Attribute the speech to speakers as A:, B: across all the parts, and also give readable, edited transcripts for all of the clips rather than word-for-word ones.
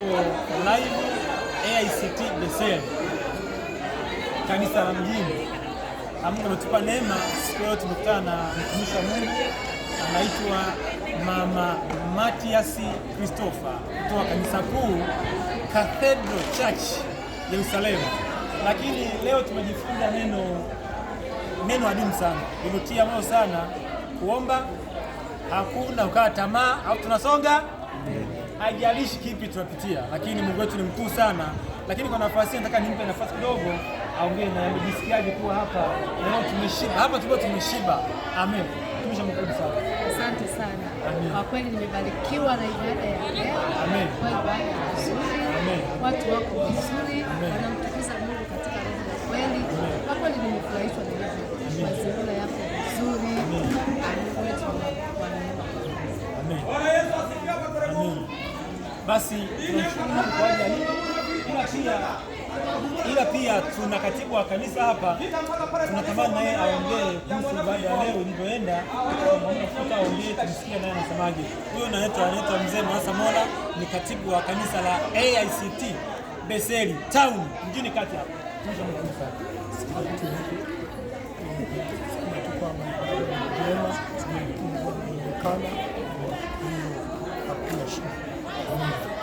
A: Live AICT Beseli, kanisa la mjini. Mungu ametupa neema siku leo, tumekutana na mtumishi wa Mungu anaitwa Mama Matias Christopher kutoka kanisa kuu Cathedral Church Yerusalemu. Lakini leo tumejifunza neno adimu sana, lilotia moyo sana, kuomba hakuna ukata tamaa, au tunasonga haijalishi kipi tunapitia, lakini Mungu wetu ni mkuu sana. Lakini kwa nafasi nataka nimpe nafasi kidogo aongee na amejisikiaje kuwa hapa leo. Tumeshiba hapa, tulikuwa tumeshiba. Amen. Tumisha Mungu sana.
B: Asante sana.
A: Amen.
B: Kwa kweli nimebarikiwa na ibada ya leo.
A: Amen.
B: Kwa ibada nzuri.
A: Amen.
B: Watu wako vizuri,
A: Amen.
B: wanamtukuza Mungu katika roho na kweli. Kwa kweli nimefurahishwa na hivyo. Mazingira yako vizuri. Mungu wetu wa neema.
A: Amen. Amen. Basi tunamshukuru Mungu kwa ajili ya hili, ila pia tuna katibu wa kanisa hapa, tunatamani naye aongee kuhusu ibada ya leo ilivyoenda. Tunamuona aongee, tumsikie naye anasemaje. Huyo anaitwa Mzee Mwasa Mola, ni katibu wa kanisa la AICT Beseli Town mjini kati hapa. Tunamshukuru sana.
C: Sema tu kwamba ibada ni njema, Mungu ameonekana, hiyo hakuna shida.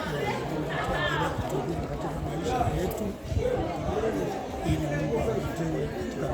C: Tuendelee kutuhudumu katika maisha yetu ili Mungu atutoe katika